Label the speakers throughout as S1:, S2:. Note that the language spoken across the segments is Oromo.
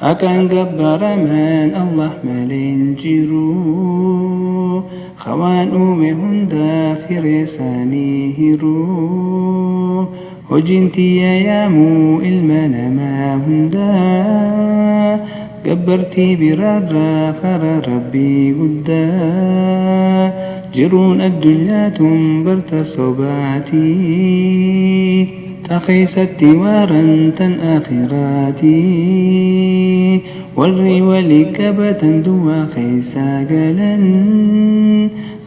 S1: Haqaan gabbaramaan Allah malee hin jiru. Ka waan uume hundaaf hiree isaanii hiru. Hojiin tiyya yaamuu ilma namaa hundaa. Gabbartii biraarraa karaa Rabbii guddaa. Jiruun addunyaa tun barta sobaati. Ta keeysatti waaran tan aakhiraati. Warri wali qabatan duwwaa keeysaa galan.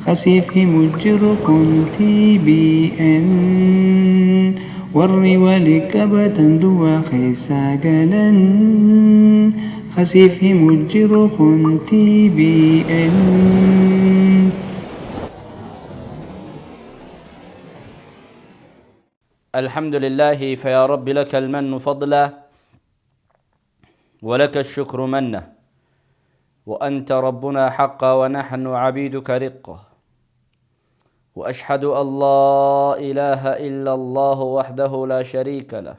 S1: Ka siif himu jiru kun TBN. Warri wali qabatan duwwaa keeysaa galan. Ka siif himu jiru kun TBN.
S2: الحمد لله، فيا رب لك المن فضلا ولك الشكر منه، وأنت ربنا حقا ونحن عبيدك رقة، وأشهد أن لا إله إلا الله وحده لا شريك له،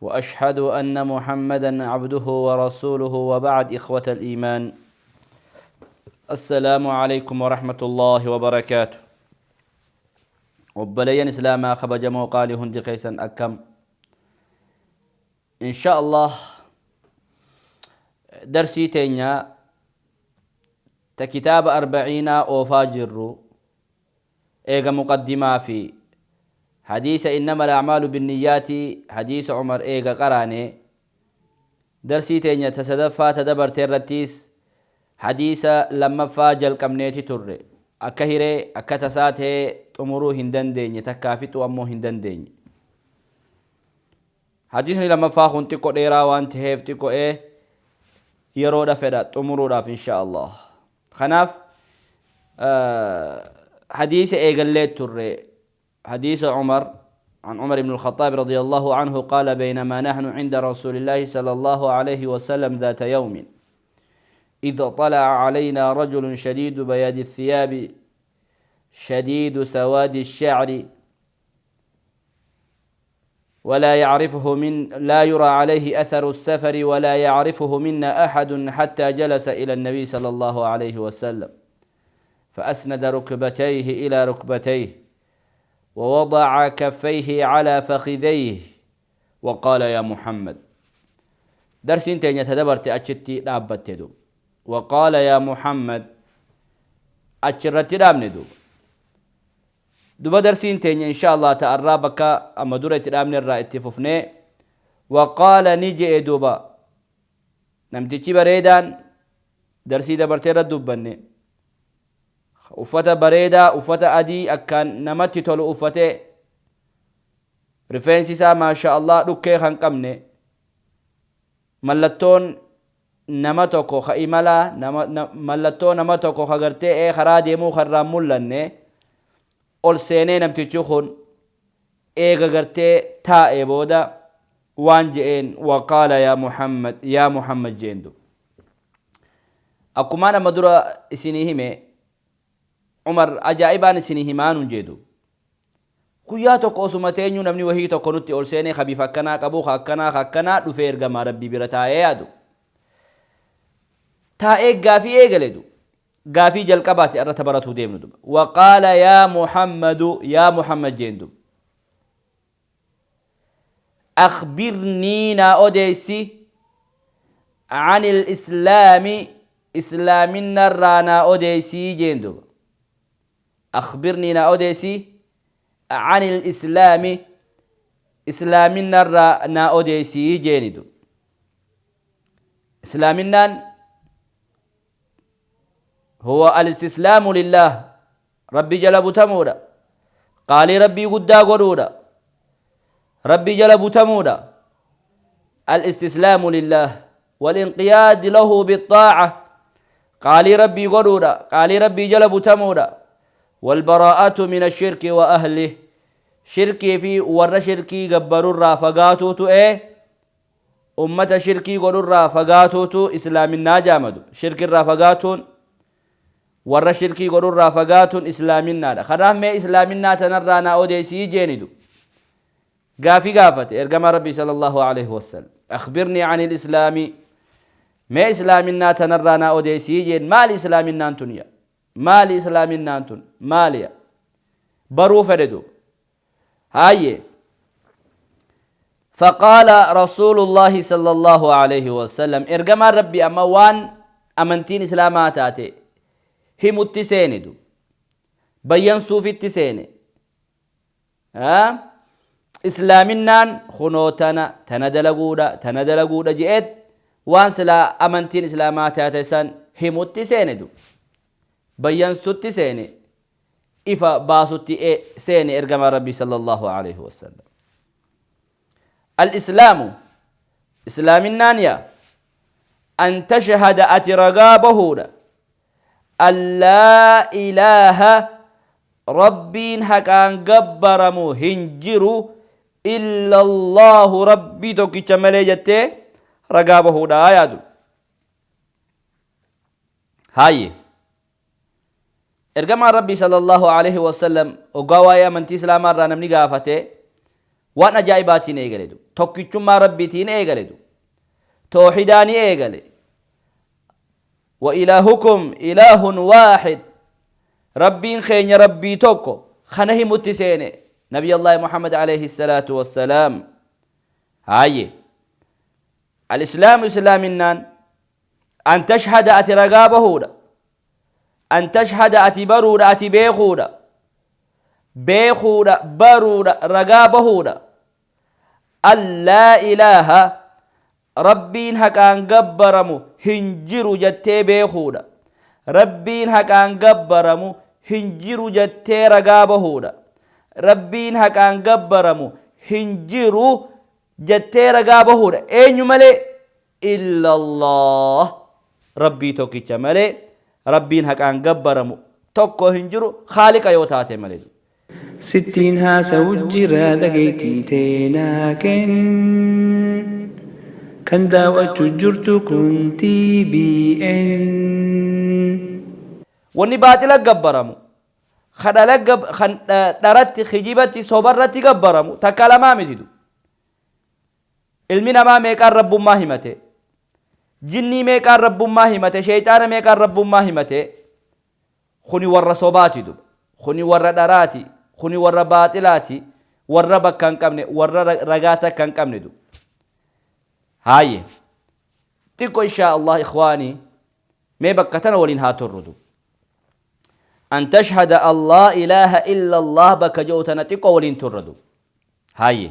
S2: وأشهد أن محمدا عبده ورسوله، وبعد. إخوة الإيمان، السلام عليكم ورحمة الله وبركاته. Obboleeyyan islaamaa kabajamoo qaalii, hundi keessan akkam? Insha Allah darsii teenya ta kitaaba arbaciinaa oofaa jirru, eega muqaddimaa fi hadiisa إنما الأعمال بالنيات, hadiisa Umar eega qaraane, darsii teenya ta sadaffaa ta dabarte irrattis hadiisa lammaffaa jalqabneeti turre. Akka hiree akka tasaa ta'ee xumuruu hin dandeenye, takkaa fixuu ammoo hin dandeenye. Hadiisni lammaffaa kun xiqqo dheeraa waan ta'eef xiqqo'ee yeroodha fedha xumuruudhaaf, insha Allah. Kanaaf hadiisa eegallee turre, hadiisa Umar. عن عمر بن الخطاب رضي الله عنه قال: بينما نحن عند رسول الله صلى الله عليه وسلم ذات يوم إذ طلع علينا رجل شديد بياض الثياب شديد سواد الشعر، ولا يعرفه من لا يرى عليه أثر السفر ولا يعرفه منا أحد، حتى جلس إلى النبي صلى الله عليه وسلم فأسند ركبتيه إلى ركبتيه ووضع كفيه على فخذيه وقال: يا محمد. Darsiin teenya ta dabarte achitti dhaabbatte duuba. وقال يا محمد achirratti dhaabne duuba. Duba darsiin teenya insha Allah ta'arraa bakka amma dura itti dhaabne irraa itti fufnee, وقال ni je'e duuba namtichi bareedaan darsii dabartee irra dubbanne, uffata bareedaa, uffata adii akkaan namatti tolu uffatee, rifeensi isaa maasha Allah dhukkee kan qabne, mallattoon nama tokko ka imalaa, mallattoo nama tokko ka gartee ee karaa deemuu karraan mul'anne, ol seenee namtichi kun eega gartee taa'e booda waan je'een, وقال يا محمد, يا محمد jeen. Du akkumaan amma dura isinii hime, Umar ajaa'ibaan isinii himaanun jeedu, guyyaa tokko osuma teenyuu namni wahii tokko nutti ol seenee, ka bifa akkanaa qabu, ka akkanaa ka akkanaa dhufee ergamaa Rabbii bira taa'ee yaadu taa'ee gaafii eegale. Du gaafii jalqabaati irra baratuu deemnu duba. وقال يا محمد, يا محمد jeen duba. أخبرني naa odeessi, عن الإسلام islaaminarraa naa odeessii jeen duba. أخبرني naa odeessi, عن الإسلام islaaminarraa naa odeessii jeeni duba. Islaaminaan هو الاستسلام لله, Rabbi jala butamuudha, qaalii Rabbii guddaa godhuudha, Rabbi jala butamuudha. الاستسلام لله والانقياد له بالطاعة, qaalii Rabbii godhuudha, qaalii Rabbii jala butamuudha. والبراءة من الشرك وأهله, shirkii fi warra shirkii gabbarurraa fagaatuutu ee ummata shirkii godhurraa fagaatuutu islaaminaa jaamadu. Shirkirraa fagaatuun, warra shirkii godhurraa fagaatuun islaaminaadha. Kanaaf mee islaaminaa tanarraa naa odeessii jeenidu gaafii gaafate ergama Rabbii صلى الله عليه وسلم. أخبرني عن الإسلام. Mee islaaminaa tanarraa naa odeessii jeen. Maali islaaminaan tun ya? Maali islaaminaan tun maaliya? Baruu fedhe duuba. Haayye. فقال رسول الله صلى الله عليه وسلم إرجما ربي أما وان أمنتين إسلاما تاتي هم التسيندو بيان صوفي التسيني ها إسلامنان خنوتنا تندلقودا تندلقودا جئت وان سلا أمنتين إسلاما تاتي سن هم التسيندو بيان ستسيني إفا باسوتي سيني إرجما ربي صلى الله عليه وسلم. الإسلام إسلامنان يا أن تشهد أترغابه أن لا إله ربين حقان جبرمو هنجرو إلا الله ربي توكي چمالي رغابه دا آيادو. هاي إرجما ربي صلى الله عليه وسلم وقوايا من تسلام رانا من قافته وأنا جايباتين إيقالدو توكي ربي تين إيقالدو توحيداني إيقالي وإلهكم إله واحد ربين خين ربي توكو خنه متسيني نبي الله محمد عليه الصلاة والسلام. هاي الإسلام إسلامنا أن تشهد أترقابه أن تشهد أتبرود أتبيخود بيخود برود رقابه أن لا إله ربين هكان قبرمو هنجرو جتي بيخود ربين هكان قبرمو هنجرو جتي رقابه ربين هكان قبرمو هنجرو جتي رقابه أين ملي إلا الله ربي توكي ملي ربين هكان قبرمو توكو هنجرو خالق يوتاتي ملي.
S1: ستين هاسا وجرا دقيتي تيناكن كان داوة جرت كنتي بي ان
S2: وني باطل قبرمو خدلق خن درت خجيبتي صبرتي قبرمو تكلما مديدو المنا ما ميكان رب ما همته جني ميكان رب ما همته شيطان ميكان رب ما همته خني ور صوباتي دو خني ور دراتي خني ور باطلاتي ور بكان كمني ور رغاتا كان كمني دو. هاي تيكو إن شاء الله إخواني ما بكتنا ولين هاتو الردو أن تشهد الله إله إلا الله بك جوتنا تيكو ولين تردو. هاي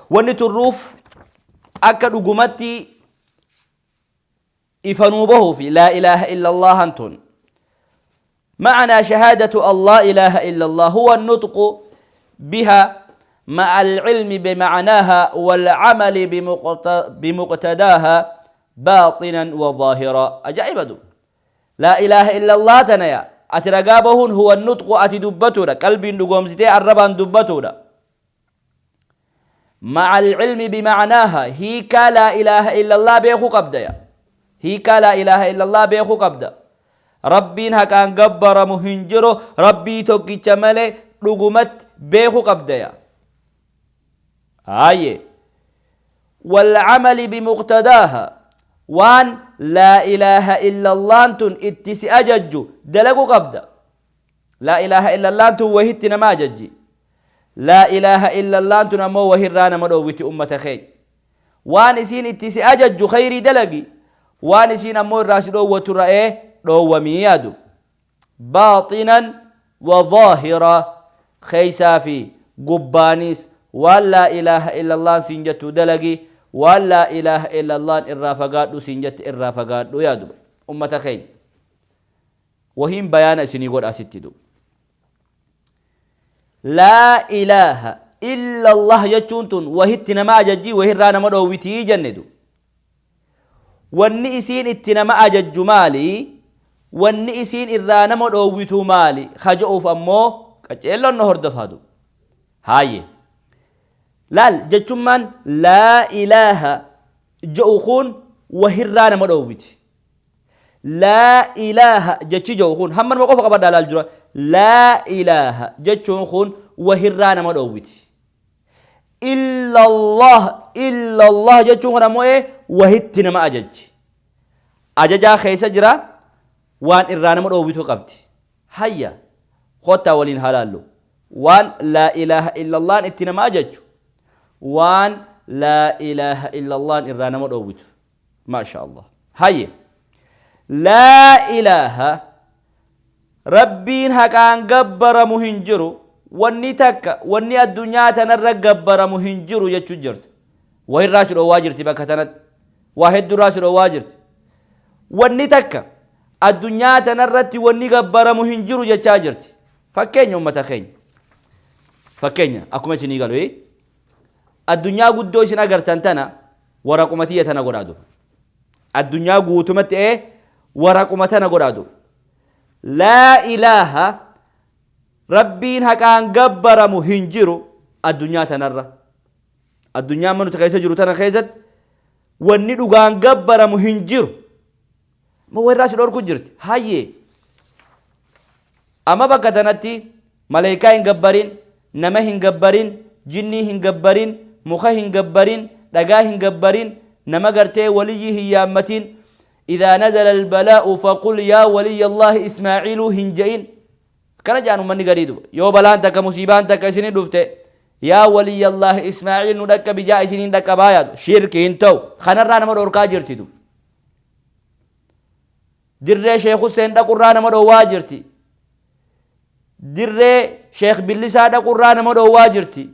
S2: وني تروف أكد قمتي إفنوبه في لا إله إلا الله أنتن. معنى شهادة الله إله إلا الله هو النطق بها مع العلم بمعناها والعمل بمقتداها باطنا وظاهرا. أجائب لا إله إلا الله تنيا أترقابهن هو النطق أتدبتنا قلب دقومزتي الربان دبتنا مع العلم بمعناها هيك لا إله إلا الله بيخو قبدا هيك لا إله إلا الله بيخو قبدا ربين هكان قبر مهنجرو ربي توكي تمالي رقمت بيخو قبدا. هاي والعمل بمقتداها وان لا إله إلا الله أنتن اتسي أججو دلقو قبدا لا إله إلا الله أنتن وهتنا ما أججي لا إله إلا الله أنتن أمو وهرانا مدوتي أمة خير وان إسين اتسي أججو خيري دلقي وان إسين أمو الراشدو وترأيه دو ميادو باطنا وظاهرا خيسا في قبانيس ولا إله إلا الله سنجت دلقي ولا إله إلا الله الرافقات سنجت الرافقات يا دب أمة خير وهم بيان سنيقول أستدو لا إله إلا الله يجونتون وهتنا ما أججي وهرانا مدوتي جندو والنئسين اتنا ما أجج مالي والنئسين إرانا مدوتو مالي خجعوا فأمو كجلو النهر دفادو. هاي لال جتشمان لا إله جوخون وهرانا مدوبت لا إله جتشي جوخون هم من وقف قبل دلال جرا لا إله جتشون وهرانا مدوبت. Illa Allah, illa Allah jechuun kun ammoo wahitti nama ajajji. Ajajaa keessa jira, waan irraa nama dhoowwitu qabdi. Hayya, kottaa waliin haa laallu. Waan laa ilaaha illallahan itti nama ajajju, waan laa ilaaha illallahan irraa nama dhoowwitu. Maasha Allah. Hayye, laa ilaaha, Rabbiin haqaan gabbaramu hin jiru, wanni takka wanni addunyaa tanarra gabbaramu hin jiru jechuu jirti. Wahirraa si dhoowwaa jirti bakka tanatti. Waa hedduurraa si dhoowwaa jirti. Wanni takka addunyaa tanarratti wanni gabbaramu hin jiru jechaa jirti. Fakkeenya, ummata keenya. Fakkeenya akkuma isinii galu, addunyaa guddoo isin agartan tana waraquma tiyya tana godhaa dura. Addunyaa guutumatti waraquma tana godhaa dura. Laa ilaaha, Rabbiin haqaan gabbaramu hin jiru addunyaa tanarra. Addunyaa amma nuti keessa jiru tana keessatti wanni dhugaan gabbaramu hin jiru. Ma warraa si dhorku jirti. Hayyee. Amma bakka tanatti maleekaa hin gabbarin, nama hin gabbarin, jinnii hin gabbarin, muka hin gabbarin, dhagaa hin gabbarin, nama gartee waliyyii hin yaammatin. إذا نزل البلاء فقل يا ولي الله إسماعيل hin je'in. Akkana jedhan ummanni garii duba. Yoo balaan takka, musiibaan takka isinii dhufte, yaa waliy Allah Ismaaciil nu dhaqqabi jaa, isiniin dhaqqabaa yaadu. Shirki hin ta'u. Kanarraa nama dhorkaa jirti duba. Dirree Sheekh Hussein dhaqurraa nama dhoowwaa jirti. Dirree Sheekh Billisaa dhaqurraa nama dhoowwaa jirti.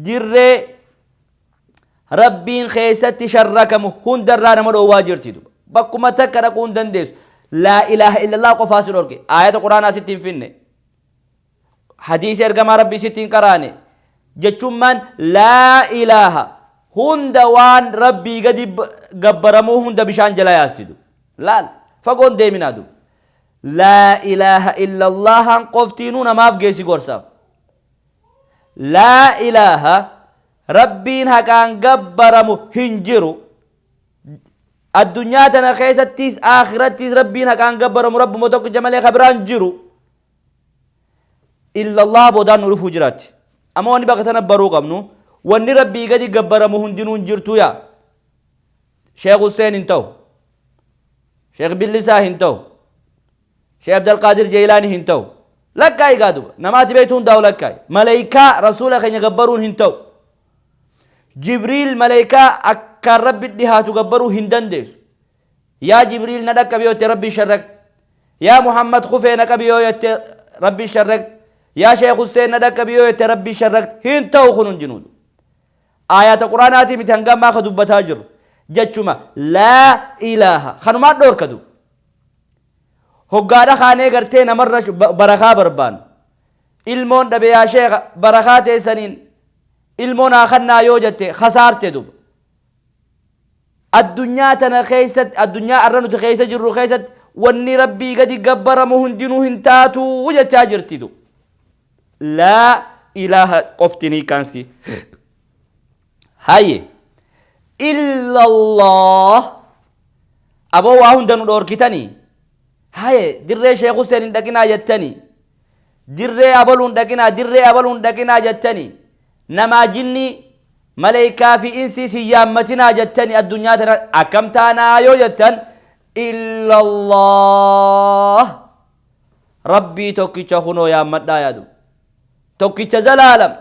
S2: Dirree Rabbiin keessatti sharrakamu hundarraa nama dhoowwaa jirti duba. Bakkuma takka dhaquu hin dandeessu. Laa ilaaha illallah qofaa si dhorke. Aayata Quraanaa sitti hin finne. Hadiisa ergamaa Rabbii sitti hin qaraane. Jechummaan laa ilaaha hunda, waan Rabbii gadi gabbaramuu hunda bishaan jala yaasti duba. Laal, fagoon deeminaa duba. Laa ilaaha illallahaan qoftiinuu namaaf geessi gorsaaf. Laa ilaaha, Rabbiin haqaan gabbaramu hin jiru. Addunyaa tana keessattis akhirattis Rabbiin haqaan gabbaramu Rabbuma tokkicha malee ka biraan jiru. Illallah boodaan nu dhufuu jiraatti. Amma wanni bakka tana baruu qabnu, wanni Rabbii gadi gabbaramu hundinuu hin jirtu yaa. Sheekh Hussein hin ta'u. Sheekh Billisaa hin ta'u. Sheekh Abdalqaadir Jeeylaanii hin ta'u. Lakkaa'i gaa duba. Namaati beektu hundaa'u lakkaa'i. Maleeykaa rasuula keenya gabbaruun hin ta'u. Jibriil maleeykaa akkaan Rabbi dhihaatu gabbaruu hin dandeessu. Yaa Jibriil na dhaqqabi yoo jette Rabbi sharrakte. Yaa Muhammad kufee na qabi yoo jette Rabbi sharrakte. Yaa Sheekh Hussein na dhaqqabi yoo jette Rabbi sharrakte. Hin ta'u kun hundinuu. Aayaata Quraanaatii miti hanga ammaa ka dubbataa jirru. Jechuma laa ilaaha kanumaan dhoorka duba. Hoggaadha kaanee gartee namarra barakaa barbaannu. Ilmoon dhabe, yaa sheekha barakaa teessaniin ilmoon haa kannaa yoo jette, kasaarte duba. Addunyaa tana keessatti, addunyaa arra nuti keessa jirru keessatti, wanni Rabbii gadi gabbaramu hundinuu hin taatu jechaa jirti duba. Laa ilaaha qofti ni kaansi. Haye. Illallah. Aboo, waa hunda nu dhoorkitanii. Haye, dirree Sheekh Hussein hin dhaqinaa jettanii. Dirree abaluun dhaqinaa, dirree abaluun dhaqinaa jettanii. Namaa jinnii, maleekaa fi insiis hin yaammatinaa jettanii, addunyaa tana akkam taanaa yoo jettan, illallah. Rabbii tokkicha kunoo yaammadhaa yaadu. Tokkicha zalaalam.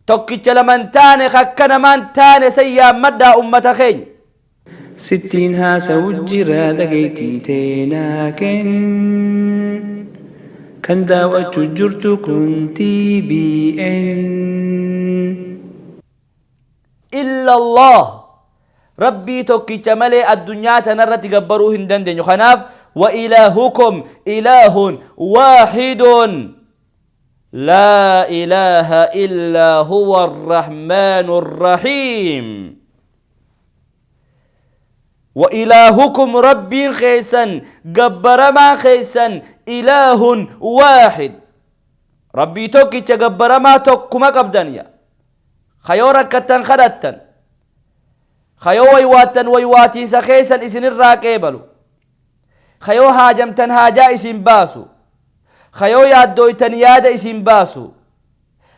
S2: Tokkicha laman taane, kakka namaan taane san yaammadhaa, ummata keenya.
S1: Sittiin haasa'u jira, dhageettii teenaa kenn. Kan daawwachuu jirtu kun TBN.
S2: Illallah, Rabbii tokkicha malee addunyaa tanarratti gabbaruu hin dandeenyu. Kanaaf wa ilaahukum ilaahun waahidun, laa ilaaha illaa huwa arrahmaanu arrahiim. Wa ilaahukum, Rabbiin keessan gabbaramaa keessan, ilaahun waahid, Rabbii tokkicha gabbaramaa tokkuma qabdan ya. Kayoo rakkattan kadhattan, kayoo waywaattan waywaatiinsa keessan isinirraa qeebalu, kayoo haajamtan haajaa isin baasu, kayoo yaaddooytan yaada isin baasu.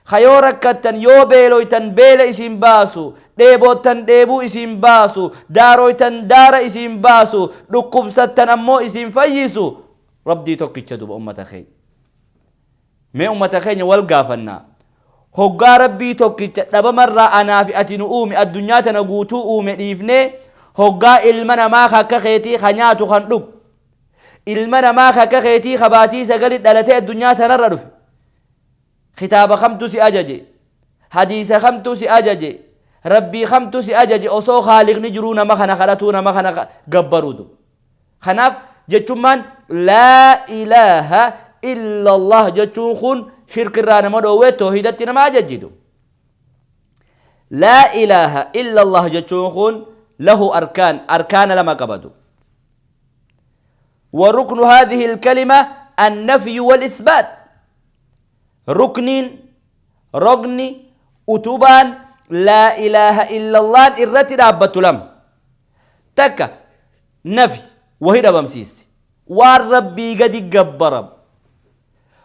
S2: Ka yoo rakkattan, yoo beeloytan beela isin baasu, dheebottan dheebuu isin baasu, daaroytan daara isin baasu, dhukkubsattan ammoo isin fayyisu Rabbii tokkicha. Duba ummata keenya, mee ummata keenya wal gaafannaa: hoggaa Rabbii tokkicha dhabamarraa anaa fi ati nu uume, addunyaa tana guutuu uume dhiifnee, hoggaa ilma namaa akka keetii ka nyaatu kan dhugu, ilma namaa akka keetii ka baatii sagali dhalatee addunyaa tanarra dhufe, kitaaba kamtu si ajaje, hadiisa kamtu si ajaje, Rabbii kamtu si ajaje osoo Khaaliqni jiruu nama kana kadhatuu, nama kana gabbaruutu? Kanaaf jechummaan "laa ilaaha illallah" jechuun kun shirkirraa nama dhoowwee toohidatti nama ajajjitu. "Laa ilaaha illallah" jechuun kun lahu arkaan, arkaana lama qabatu. وركن هذه الكلمة النفي والإثبات. ركنين ركني utubaan "laa ilaaha illallah" irratti dhaabbattu lama. Takka nafi, wahi dhabamsiisti: waan Rabbii gadi gabbaramu,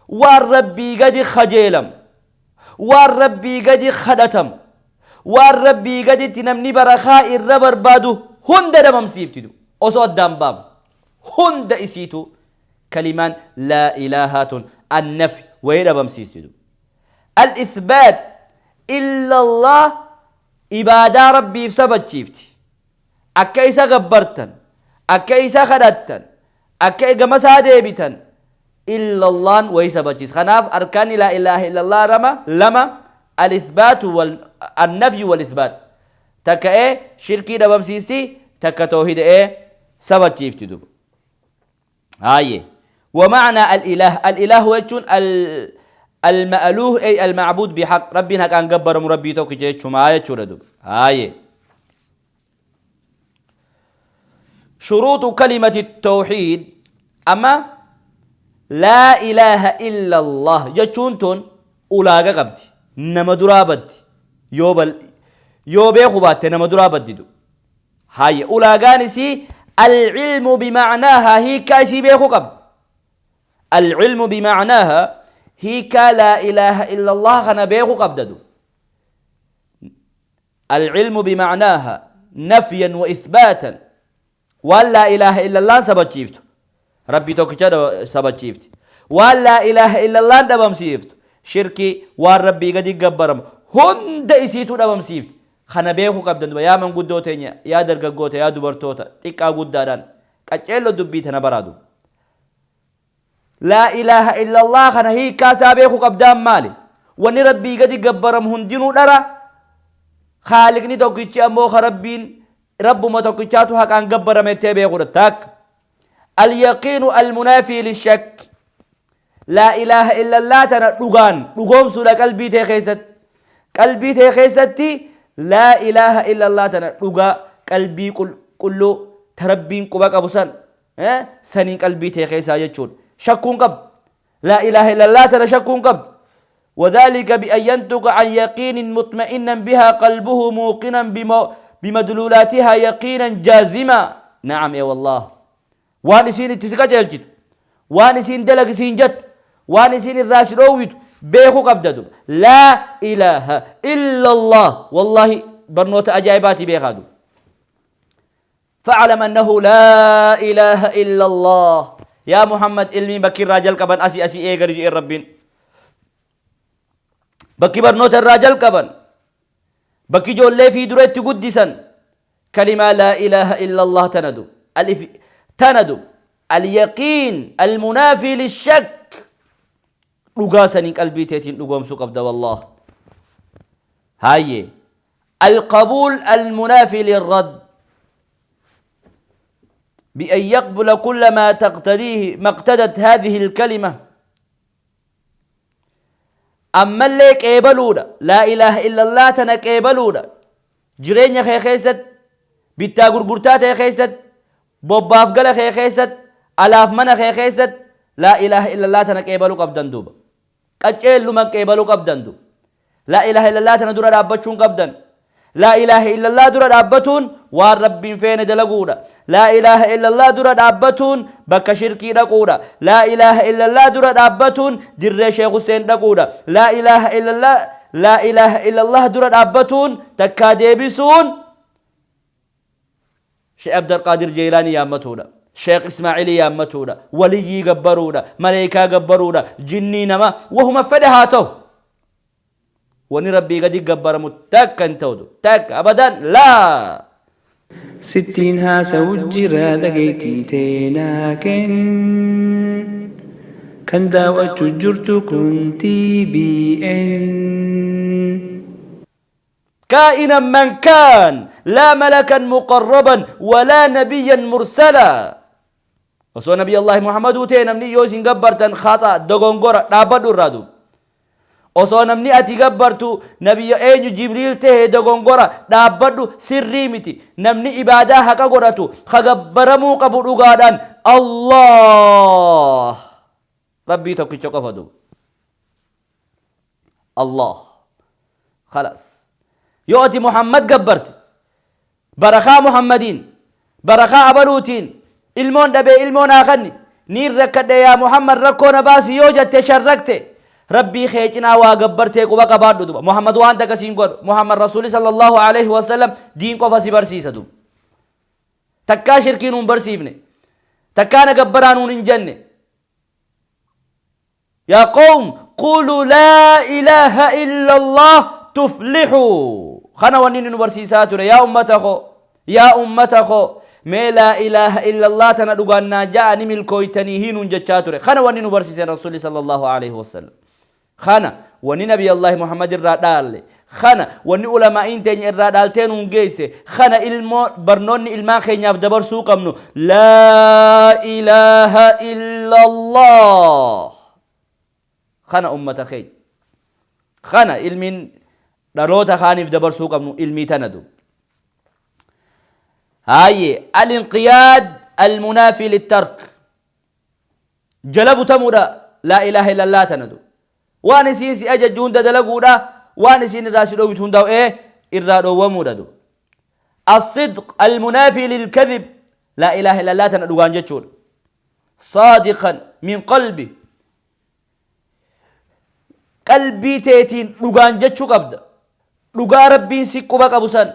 S2: waan Rabbii gadi kajeelamu, waan Rabbii gadi kadhatamu, waan Rabbii gaditti namni barakaa irra barbaadu hunda dhabamsiifti. Osoo addaan baafnu hunda isiitu kalimaan laa ilaahaa tun annafi, wahii dhabamsiisti. Al-ithbaat, illallah ibaadaa Rabbiif sabachiifti, akka isa gabbartan, akka isa kadhattan, akka gamasaa deebitan illallaan wayii sabachiisa. Kanaaf arkaanni laa ilaaha illallah lama: al-ithbaatu wal annafyu wal ithbaat. Takka ee shirkii dhabamsiisti, takka toohida ee sabachiifti. Duba haye, ومعنى الإله، الإله jechuun المألوه أي المعبود بحق. ربي هكان جبر ربي توكي جيتشو ما يجور. دوب هاي شروط كلمة التوحيد. أما "لا إله إلا الله" jechuun tun ulaaga qabdi, nama duraa baddi. Yoo bal yoo beeku baatte nama duraa baddidu. Haye, ulaagaan isii العلم بمعناها, hiikkaa isii beeku qabdi. العلم بمعناها, hiikkaa "laa ilaaha illa Allah" kana beeku qabdadu. العلم بمعناها نفيا وإثباتا. Waan "laa ilaaha illa Allah" sabachiiftu, Rabbi tokkicha sabachiifti. Waan "laa ilaaha illa Allah" dhabamsiiftu, shirkii, waan Rabbii gadi gabbaramu hunda isiituu dhabamsiifti. Kana beekuu qabdan. Duba yaa manguddoo teenya, yaa dargaggoota, yaa dubartoota, xiqqaa guddaadhaan qaceelloo dubbii tana baraadu. "Laa ilaaha illallah" kana hiikkaa isaa beekuu qabdaan. Maali? Wanni Rabbii gadi gabbaramu hundinuu dhara, Khaaliqni tokkichi ammoo ka Rabbiin Rabbuma tokkichaatu haqaan gabbaramettee beekuudha. Takka اليقين المنافي للشك. "Laa ilaaha illallah" tana dhugaan dhugoomsuudha qalbii tee keessatti. Qalbii tee keessatti "laa ilaaha illallah" tana dhugaa qalbii qulqulluu ta Rabbiin quba qabu san sanii qalbii tee keessaa jechuudha. Shakkuun qabdu, "laa ilaaha illallah" tana shakkuun qabdu. وذلك بأن ينطق عن يقين مطمئنا بها قلبه، موقنا بمدلولاتها يقينا جازما. نعم يا والله، waan isiin itti si qajeelchitu, waan isiin dalag isiin jettu, waan isiin irraa si dhoowwitu beekuu qabda. Duba "laa ilaaha illa Allah" wallahi barnoota ajaa'ibaati beekaadu. فاعلم أنه لا إله إلا الله. يا محمد, ilmi bakki irraa jalqaban asii, asii eegali jedheen Rabbiin. Bakki barnoota irraa jalqaban, bakki ijoollee fi dura itti guddisan kalimaa "laa ilaaha illa Allah" tanadu alif tanadu. اليقين المنافي للشك, dhugaa saniin qalbii teetiin dhugoomsuu qabda wallah. Haye, القبول المنافي للرد, بأن يقبل كل ما تقتضيه ما اقتضت هذه الكلمة. أما اللي qeebaluudha, "laa ilaaha illallah" tana qeebaluudha jireenya kee keessatti, bittaa gurgurtaa ta'e keessatti, bobbaaf gala kee keessatti, alaaf mana kee keessatti "laa ilaaha illallah" tana qeebaluu qabdan. Duuba qaceelluma qeebaluu qabdan. Duuba "laa ilaaha illallah" tana dura dhaabbachuun qabdan. Laa ilaaha illallah dura dhaabbatuun waan Rabbiin feene dalaguudha. Laa ilaaha illallah dura dhaabbatuun bakka shirkii dhaquudha. Laa ilaaha illallah dura dhaabbatuun dirree Sheekh Hussein dhaquudha. Laa ilaaha illallah laa ilaaha illallah dura dhaabbatuun takkaa deebisuun Sheekh Abdulqaadir Jeeylaanii yaammatuudha. Sheekh Ismaa'ilii yaammatuudha. Waliyyii gabbaruudha. Maleekaa gabbaruudha. Jinnii nama wahuma fedhe haa ta'u. Wani Rabbii gadi gabbaramu takka hin ta'u. Takka abadan laa.
S1: Sittiin haasawu jira dhageettii teenaa kenn. Kan daawwachu jirtu kun TBN.
S2: كائنا من كان لا ملكا مقربا ولا نبيا مرسلا osoo nabiy allahi muhammaduu ta'e namni yoo isin gabbartan khata dogongora dhaabbadhu irraa duub osoo namni ati gabbartu nabiyya eenyu jibriil ta'e dogongora dhaabbadhu sirrii miti namni ibaadaa haqa godhatu ka gabbaramuu qabu dhugaadhaan allah rabbii tokkicha qofa duub Allah خلاص yoo ati Muhammad gabbarte barakaa Muhammadiin barakaa abaluutiin ilmoon dhabee ilmoon haa kanni niin rakkadhe yaa Muhammad rakkoo na baasi yoo jette sharrakte rabbii kee cinaa waa gabbartee quba qabaadhu duba Muhammad waan takka siin godhu Muhammad Rasuuli sallallahu alaihi wasallam diin qofa si barsiisa duba takkaa shirkii nuun barsiifne takkaa na gabbaraa nuun hin jenne Yaa qawm qulu laa ilaaha illa Allah tuflixuu. Kana wanni inni nu barsiisaa ture yaa ummata koo yaa ummata koo mee laa ilaaha illa Allah tana dhugaan naa ja'a ni milkooytanii hiinuun jechaa ture. Kana wanni nu barsiisan Rasuulli sallallahu alaihi wasallam. Kana wanni Nabii Allahi Muhammad irraa dhaalle. Kana wanni ulamaa'iin teenya irraa dhaaltee nuun geesse. Kana ilmoo barnoonni ilmaan keenyaaf dabarsuu qabnu. Laa ilaaha illallah. Kana ummata keenya. Kana ilmiin dhaloota kaaniif dabarsuu qabnu ilmii tana du. Haayye al-inqiyaad al-munaafi littark. Jala butamuudha laa ilaaha illallah tana du. Waan isiin si ajajju hunda dalaguudha, waan isiin irraa si dhoowwitu hunda ee irraa dhoowwamuudha du. As-sidq al-munaafi lil-kadhib laa ilaaha illallah tana dhugaan jechuudha. Saadiqan min qalbi qalbii teetiin dhugaan jechuu qabda. Dhugaa Rabbiin si quba qabu san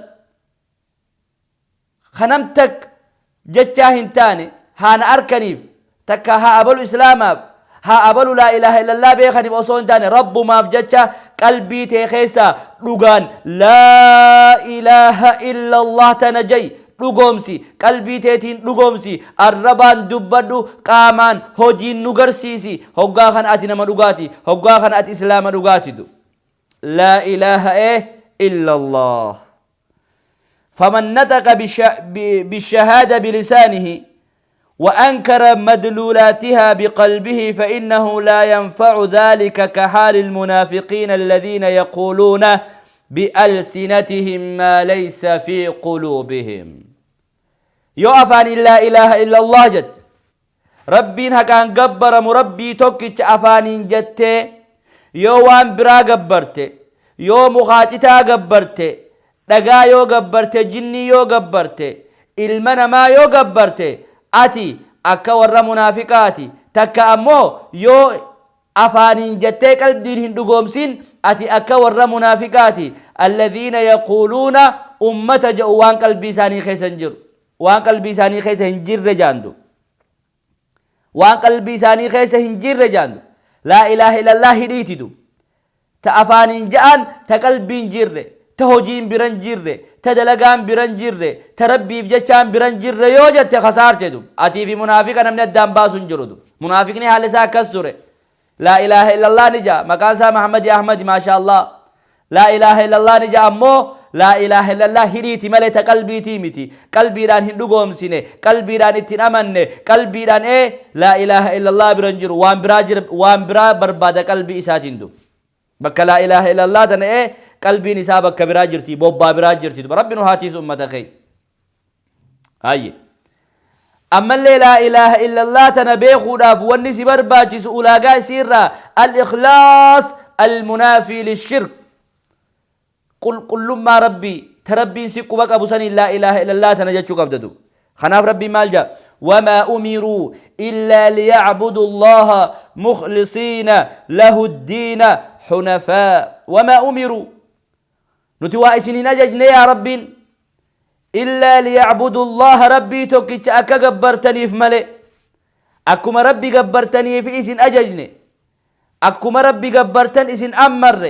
S2: ka nam takka jechaa hin taane haa na arkaniif takka haa abalu islaamaaf haa abalu laa ilaaha illallah beekaniif osoo hin taane rabbumaaf jecha qalbii tee keessaa dhugaan laa ilaaha illallah tana jai dhugoomsi qalbii teetiin dhugoomsi arrabaan dubbadhu qaamaan hojiin nu garsiisi hoggaa kana ati nama dhugaati hoggaa kana ati islaama dhugaatidu laa ilaaha illallah. فمن نطق بالشهادة بلسانه وأنكر مدلولاتها بقلبه فإنه لا ينفع ذلك كحال المنافقين الذين يقولون بألسنتهم ما ليس في قلوبهم. Yoo afaaniin laa ilaaha illallah jette rabbiin haqaan gabbaramu rabbii tokkicha afaaniin jettee yoo waan biraa gabbarte yoo mukaacitaa gabbarte dhagaa yoo gabbarte jinnii yoo gabbarte ilma namaa yoo gabbarte ati akka warra munaafiqaati takka ammoo yoo afaaniin jettee qalbiin hin dhugoomsin ati akka warra munaafiqaati alladhiina yaquuluuna ummata jedhu waan qalbii isaanii keessa hin jiru waan qalbii isaanii keessa hin jirre jaandu waan qalbii isaanii keessa hin jirre jaandu laa ilaaha illallah hidhiitidu ta afaaniin ja'an ta qalbiin jirre ta hojiin biran jirre ta dalagaan biran jirre ta rabbiif jechaan biran jirre yoo jette kasaarte du atii fi munaafiqa namni addaan baasu hin jiru du munaafiqni haalli isaa akkas ture laa ilaaha illallah ni ja'a maqaan isaa Mahammadi Ahmadi maasha Allah laa ilaaha illallah ni ja'a ammoo laa ilaaha illallah hidhiiti malee ta qalbiitii miti qalbiidhaan hin dhugoomsine qalbiidhaan itti hin amanne qalbiidhaan ee laa ilaaha illallah bira hin jiru waan biraa jira waan biraa barbaada qalbii isaatiin du bakka laa ilaaha illallah tana ee qalbiin isaa bakka biraa jirti bobbaa biraa jirti duba rabbi nu haa tiisu ummata keenya hayye ammallee laa ilaaha illallah tana beekuudhaaf wanni si barbaachisu ulaagaa isiirraa al-ikhlaas al-munaafii lishirk qulqullummaa rabbii تربين سيقو بك أبو سني لا إله إلا الله تنجتشو قبددو خناف ربي مالجا وما أمروا إلا ليعبدوا الله مخلصين له الدين حنفاء وما أمروا نتوا إسنين أججني يا ربي إلا ليعبدوا الله ربي توكيتش أكا قبرتني في ملئ أكما ربي قبرتني في إسن أججني أكما ربي قبرتن إسن أمر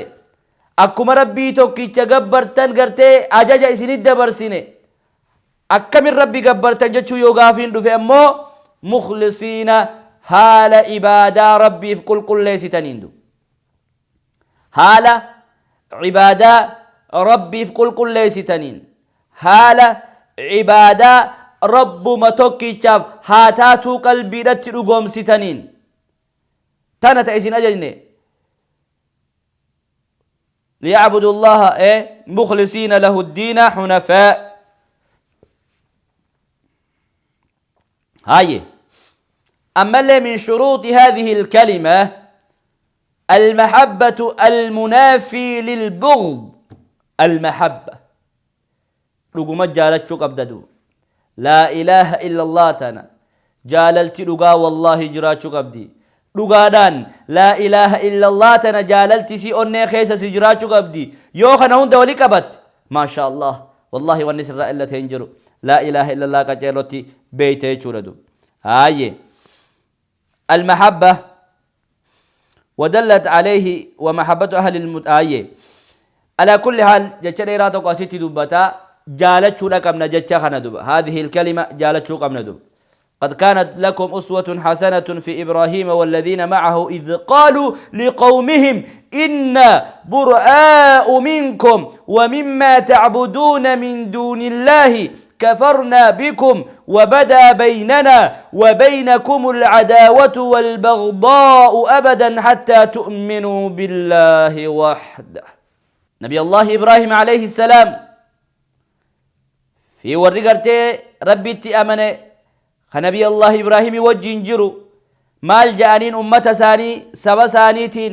S2: أكما ربي توكيتش قبرتن قرتي أجج إسن الدبرسيني أكمل ربي قبرتن جتشو يوغافين دو في أمو مخلصين حال إبادة ربي في كل كل ليس تنيندو حال عبادة ربي في كل كل ليس تنين حال عبادة رب ما توكي شاف هاتاتو قلبي رتلقوم ستنين تانا تأسين أججني ليعبدوا الله إيه مخلصين له الدين حنفاء هاي أما اللي من شروط هذه الكلمة المحبة المنافي للبغض المحبة رقم جالتشوك أبددو لا إله إلا الله تانا جاللتي رقا والله جراتشوك أبدي رقادان لا إله إلا الله تانا جاللتي سي أني خيسة سي جراتشوك أبدي يوخنا هون دولي كبت ما شاء الله والله والنسر رأي تنجرو لا إله إلا الله كجالتي بيتي شوردو هاي المحبة ودلت عليه ومحبة أهل المتآية على كل حال جتشري راتك أسيتي دبتا جالت شو لكم نجتشا خندب هذه الكلمة جالت شو قم ندب قد كانت لكم أسوة حسنة في إبراهيم والذين معه إذ قالوا لقومهم إنا براء منكم ومما تعبدون من دون الله كفرنا بكم وبدا بيننا وبينكم العداوة والبغضاء أبدا حتى تؤمنوا بالله وحده. نبي الله إبراهيم عليه السلام في ورقرتي ربي تأمنه خنبي الله إبراهيم وجنجرو مال جانين أمة ساني سبا سانيتين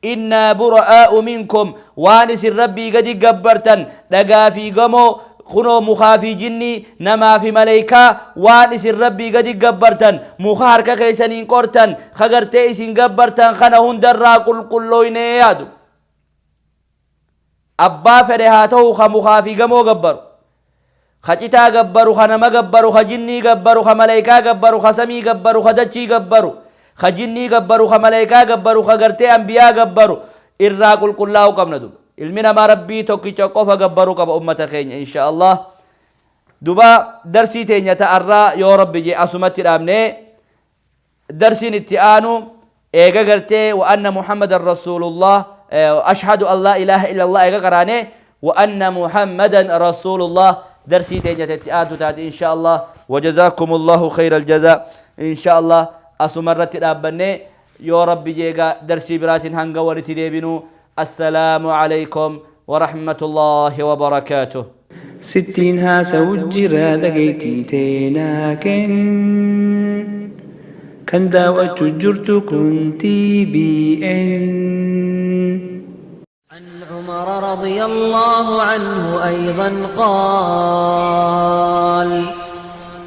S2: إنا براء منكم وانس ربي قد قبرتن لقا في قمو خنو مخافي جني نما في ملائكة وانس ربي قد قبرتن مخارك خيسنين قرتن خقرتي إسن قبرتن خنهن درا قل قلوين يادو أبا فرهاته خمخافي قمو قبرو خجتا قبرو خنما قبرو خجني قبرو خملائكة قبرو خسمي قبرو خدتشي قبرو خجني قبرو خملائكة قبرو خقرتي أنبياء قبرو إرا قل قلاو قبندو المنا ما ربي توكي چقوفا قبرو قب أمة خين إن شاء الله دبا درسي تين يتأرى يا ربي جي أسمت الأمني درسي نتآنو إيغا قرتي وأن محمد رسول الله أشهد أن لا إله إلا الله إيغا قراني وأن محمدا رسول الله درسي تين يتآنو تاتي إن شاء الله وجزاكم الله خير الجزاء إن شاء الله أسمرت الأبني يا ربي جيغا درسي براتين هنغا ولتي ديبنو السلام عليكم ورحمة الله وبركاته.
S1: ستين هاسا وجرا دقيتي تيناكن كان داوة جرت كنتي بي إن.
S3: عن عمر رضي الله عنه أيضا قال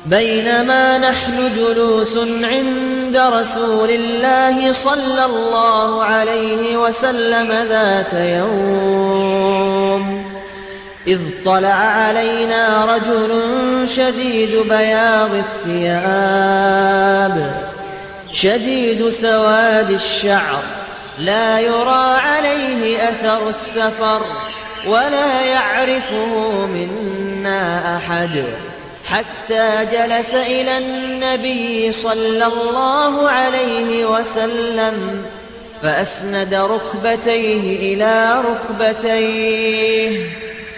S3: بينما نحن جلوس عند رسول الله صلى الله عليه وسلم ذات يوم إذ طلع علينا رجل شديد بياض الثياب شديد سواد الشعر لا يرى عليه أثر السفر ولا يعرفه منا أحد حتى جلس إلى النبي صلى الله عليه وسلم فأسند ركبتيه إلى ركبتيه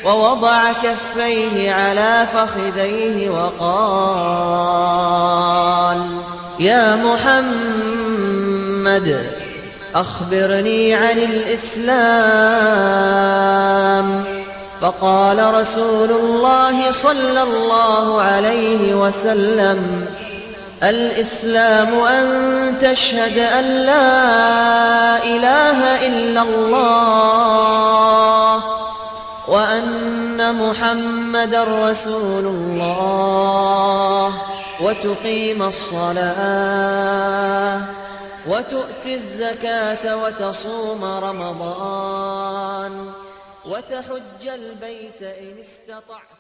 S3: ووضع كفيه على فخذيه وقال يا محمد أخبرني عن الإسلام. فقال رسول الله صلى الله عليه وسلم الإسلام أن تشهد أن لا إله إلا الله وأن محمدا رسول الله، وتقيم الصلاة وتؤتي الزكاة وتصوم رمضان وتحج البيت إن استطعت.